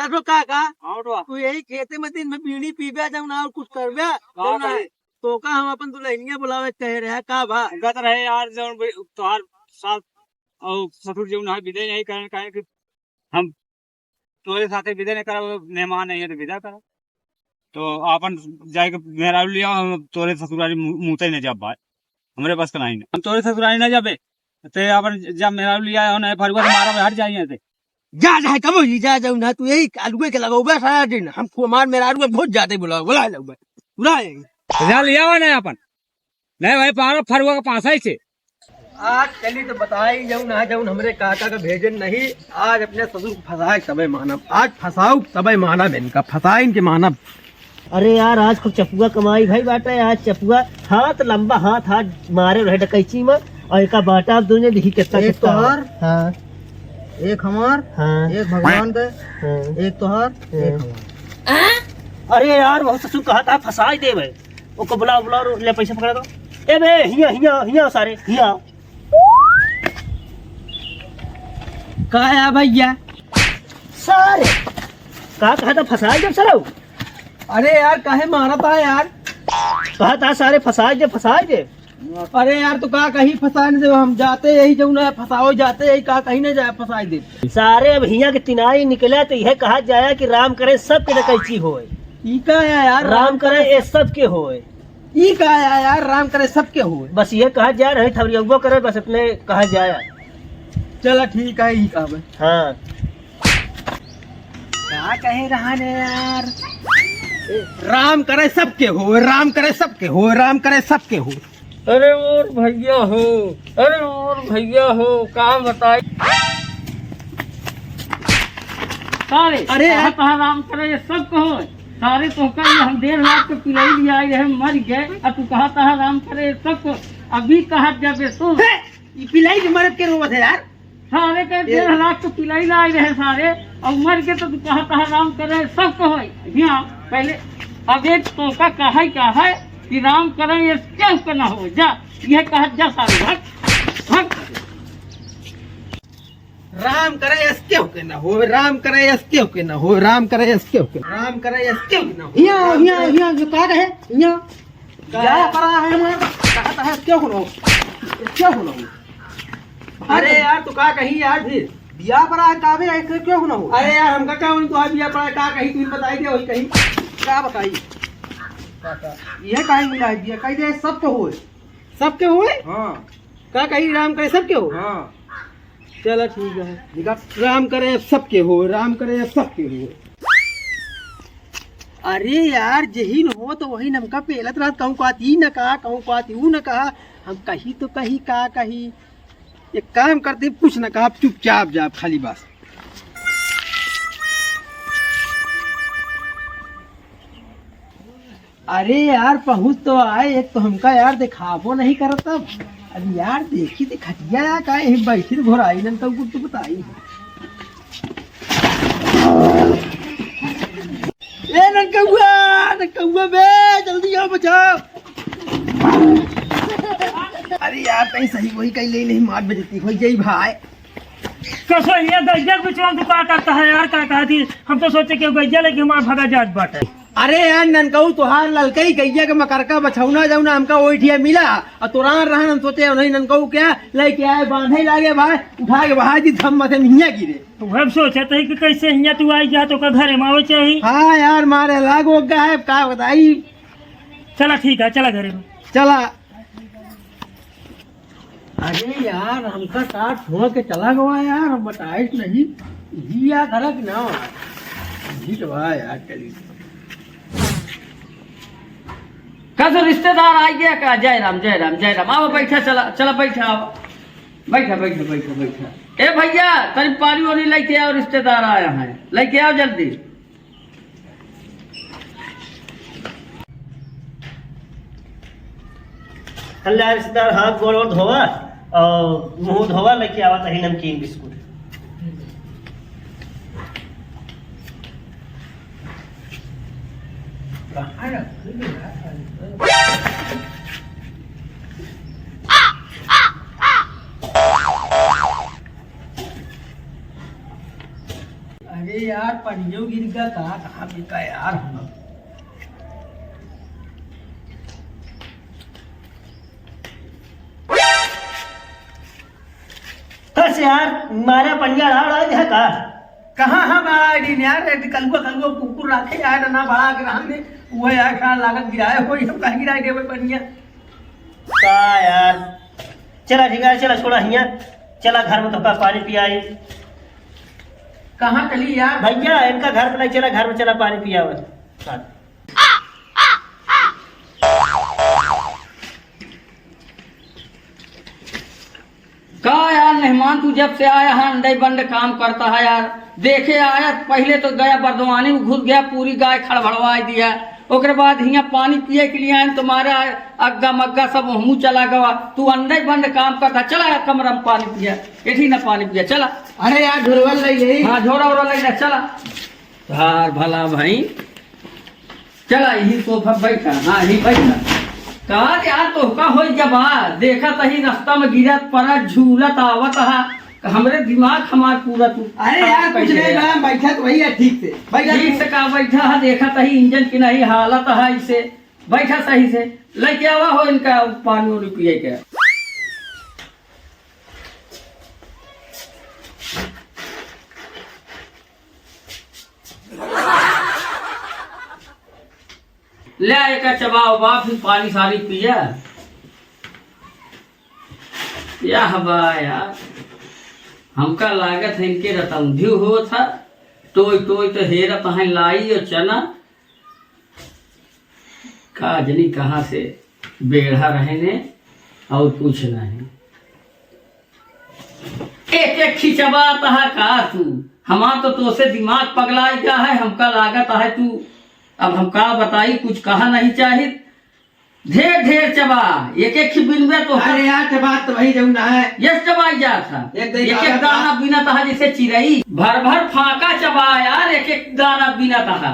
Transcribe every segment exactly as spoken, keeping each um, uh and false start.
तो का, का? हाँ, तो तू यही खेते में दिन में बीड़ी पीबे, जौन और कुछ करबे, का जौन करे? तो का हम अपन दुल्हनिया बुलावे कहे रहे, का भा? गत रहे यार, जौन भी तोहार सास और ससुर जौन है, विदा नहीं करन, काहे कि हम तोरे साथे विदा नहीं करब, मेहमान नहीं है तो विदा करब। तो आपन जाए के मेहरारू लिया, हम तोरे ससुरारी मु-, मुँहते नहीं जाब भाई, हमरे बस का नहीं। हम तोरे ससुरारी नहीं जाबे, ते आपन जा मेहरारू लिया हो ना, फरुआ से मारब, हट जाइए ते। जा, जा, कबो जी, जा, जाऊ ना, तू यही आलुए के लगाऊ बस सारा दिन। हम खु-, हमार मेहरारू बहुत ज्यादा बुलाओ, बुला लो बस, बुला ले। जा लिया हो ना आपन। नहीं भाई, पारो फरुआ के पासा ही से। आज कली तो बताई जौन है, जौन हमरे काका का भेजन नहीं, आज अपने ससुर को फंसाए तबे मानब, आज फंसाऊ तबे मानब इनका, फंसाए इनके मानब। अरे यार, आज खूब चपुआ कमाई भाई बाटे, आज चपुआ हाथ लंबा हाथ, हाथ मारे रहे डकैची में, और एका बाटा आप दोनों देखी कितना एक कितना तोहार, हाँ। एक हमार, हाँ। एक भगवान के, हाँ। एक तोहार, हाँ। एक हमार। अरे यार, बहुत ससुर कहा था फंसाई देबे। ओको बुलाओ, बुलाओ, ले पैसा पकड़ा दो। ए बे, हिया, हिया, हिया सारे, हिया। का है भैया? सारे, का कहा था फंसाई देब सारे? अरे यार, काहे मारत है यार? कहा था सारे फंसाई दे, फंसाई दे। अरे यार, तो का कही फंसाए न दे, हम जाते यही जौन है फंसाओ, जाते यही का कही न जाए फंसाए दे। सारे अब हिया के तिनाई निकले तो यह कहा जाए कि राम करे सबके डकैची होए। ई का है यार? राम करे ये सबके होए। ई का है यार? राम करे सबके होए। बस ये कहा जाए, रही थवरियगो करे, बस इतने कहा जाए। चला ठीक है, ई कहबे। हाँ। का कहे रहा ने यार? राम करे सबके होए, राम करे सबके होए, राम करे सबके होए। अरे मोर भैया हो, अरे मोर भैया हो, का बताई? सारे, अरे कहा यार। तहा राम करे ये सब कहो। सारे तोहका ये हम डेढ़ लाख के पिलाई लिया आए रहे, मर गए, अब तू कहा तहा राम करे ये सब कहो। अभी कहा जब ये सुन। हे, ये पिलाई के मरद के रोवत है यार। सारे के ये डेढ़ लाख तो पिलाई लाए रहे सारे, और मर के तो तू कहा तहा राम करे, सब कहो। यहाँ पहले अब एक तोहका कहा ही का है कि राम करे ये केहू के ना हो, जा, ये कहा जा सारे, भाग, भाग। राम करे एस केहू के ना हो, राम करे एस केहू के ना हो, राम करे एस केहू के, राम करे एस केहू के ना हो। हिया, हिया, हिया, जो का रहे, हिया। का जा है? पड़ा है हमार, कहा तहा केहू ना हो, केहू ना हो। अरे यार, तू का कही यार फिर? बियाह पड़ा है, काबे ऐसे केहू ना हो। अरे यार, हमका का होई, तोहार बियाह पड़ा है, का कही, तू बताई दे, वही कही। का बताई? का, का? ये काहे मिला है बियाह? कही दे, सबके होए। सबके होए? हाँ। का कही, राम करे सबके हो? हाँ। चला ठीक है। निकाल। राम करे सबके हो, राम करे सबके हो। अरे यार, जहीन हो तो वही नमका पेलत रहत, कहूँ कहत ई न कहा, कहूँ कहत ऊ न कहा। हम कही तो कही, का कही? एक काम करते, कुछ न कहा, चुपचाप जाब, खाली बस। अरे यार, पहुँच तो आए, एक तो हमका यार देखाबो नहीं करत अब। अब यार, देखी थी खटिया यार, का यहीं बैठी तो घोराई नन तो कुछ तो बताई। ए ननकौआ, ननकौआ बे, जल्दी आओ, बचाओ। अरे यार, कहीं सही वही कहीं ले नहीं, मार बेइज्जती हो जाई भाई। कसो ये गैया के बिचवा में तू का करता है यार, का कहा थी? हम तो सोचे कि गैया लेके हमार भगा जात बाटे। अरे यार ननकऊ, तोहार ललकई गैया के मकरका बछौना जौना हमका ओइठिया मिला, और तोरान रहन हम सोचे नहीं ननकऊ क्या लेके आए, बांधे लागे भाई, उठा के बहा दी, धम मथे मिहिया गिरे। तो हम सोचत है कि कैसे हियाँ तू आई जा, तो का घरे में आवे चाहिए। हाँ यार, मारे लागो का है, का बताई। चला ठीक है, चला घरे में। चला। अरे यार, हमका साथ छोड़ के चला गवा यार, हम बताइस नहीं। जी यार, घर के ना। जी तो बा यार, चली। का तो रिश्तेदार आ गया का? जय राम, जय राम, जय राम। आओ, बैठा, चला, चला, बैठा, आओ। बैठा, बैठा, बैठा, बैठा। ए भैया, तनी पानी वानी लेके आओ, रिश्तेदार आया है, लेके आओ जल्दी। हल्ला रिश्तेदार, हाथ गोड़ और धोवा और मुंह धोवा, लेके आवा तही नमकीन बिस्कुट। अरे ए यार, पनियो गिर गया का, कहाँ बिका यार हम लोग? बस यार, मारा पनिया ढाल आ गया का? कहाँ हम आए दिन यार, एक कलुआ, कलुआ कुकुर रखे यार, ना बड़ा के रहने, वो यार खा लागत गिराए हो, हम कहाँ गिराए देवे पनिया? का यार? चला ठीक है, चला छोड़ा हियाँ, चला घर में तोहका पानी पियाई। कहाँ चली यार? भैया, इनका घर में नहीं चला, घर में चला पानी पियावे। का यार मेहमान, तू जब से आया है अंडे बंड काम करता है यार। देखे आया, पहले तो गया बरदवानी में घुस गया, पूरी गाय खड़बड़वाई दिया। ओकरे बाद हियाँ पानी पिए के लिए आए तो मारा अग्गा मग्गा सब हमू चला गवा। तू अंडे बंड काम करता, चला कमरा में पानी पिया, एठी ना पानी पिया, चला। अरे यार, झोरवा ले ले। हाँ, झोरा ओरा ले ले, चला। यार भला भाई, चला, यही सोफा बैठा, हाँ, यही बैठा। कहा यार, तोहका होई जब आ, देखा तही रास्ता में गिरत पड़त, झूलत आवत हा, हमरे दिमाग हमार पूरा तू अरे यार, कुछ नहीं बा, बैठा तो वही है ठीक से। बैठा ठीक से का बैठा है, देखा तही इंजन की नहीं हालत है इसे। बैठा सही से, लेके आवा हो इनका पानी उनी पिए के। ले एका चबाओ बा, फिर पानी सानी पिया। या बा यार, हमका लागत है इनके रतौंधी होत है। टोय टोय तो हेरत हैं लाई और चना, का जनी कहाँ से बेढ़ा रहे ने और कुछ नहीं। एक एक खिंचवात हा का तू? हमार तो तोसे दिमाग पगलाई गया है, हमका लागत है तू, अब हम का बताई, कुछ कहा नहीं चाहित। ढेर ढेर चबा, एक एक खिबिनबे तो अरे यार, चबा तो वही जौन है। यस चबाई जात है। एक दही एक एक दाना दाना बिनत है जैसे चिरई। भर भर फाका चबा यार, एक एक दाना बिनत है।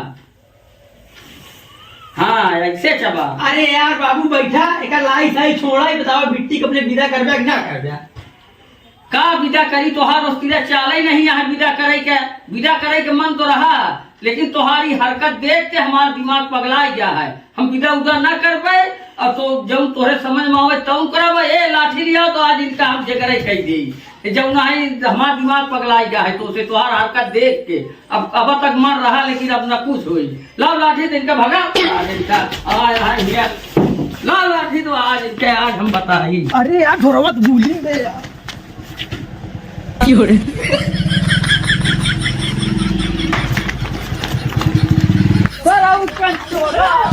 हाँ, ऐसे चबा। अरे यार बाबू, बैठा, एका लाई साई छोड़ा, ही बताओ, बिट्टी के अपने विदा करबे कि ना करबे? का विदा करी, तोहार ओस्तिरा चाले नहीं यहाँ विदा करे के। विदा करे के मन तो रहा, लेकिन तोहारी हरकत देख के हमार दिमाग पगला गया है। हम विदा उदा ना करबे, अब तो जौन तोहरे समझ में आवे तौन करबे। ए लाठी लिया तो आज इनका हम जेकरे कह दे। जौन है हमार दिमाग पगला गया है, तो से तोहार हरकत देख के अब, अब तक मर रहा, लेकिन अब न कुछ होई। लाओ लाठी, तो इनका भगा। आज इनका, आज, आज इनका, लाओ लाठी, तो आज इनके, आज हम बताई। अरे यार, थोड़ा बहुत भूली दे यार। क्यों रे? सारा उसका चोरा।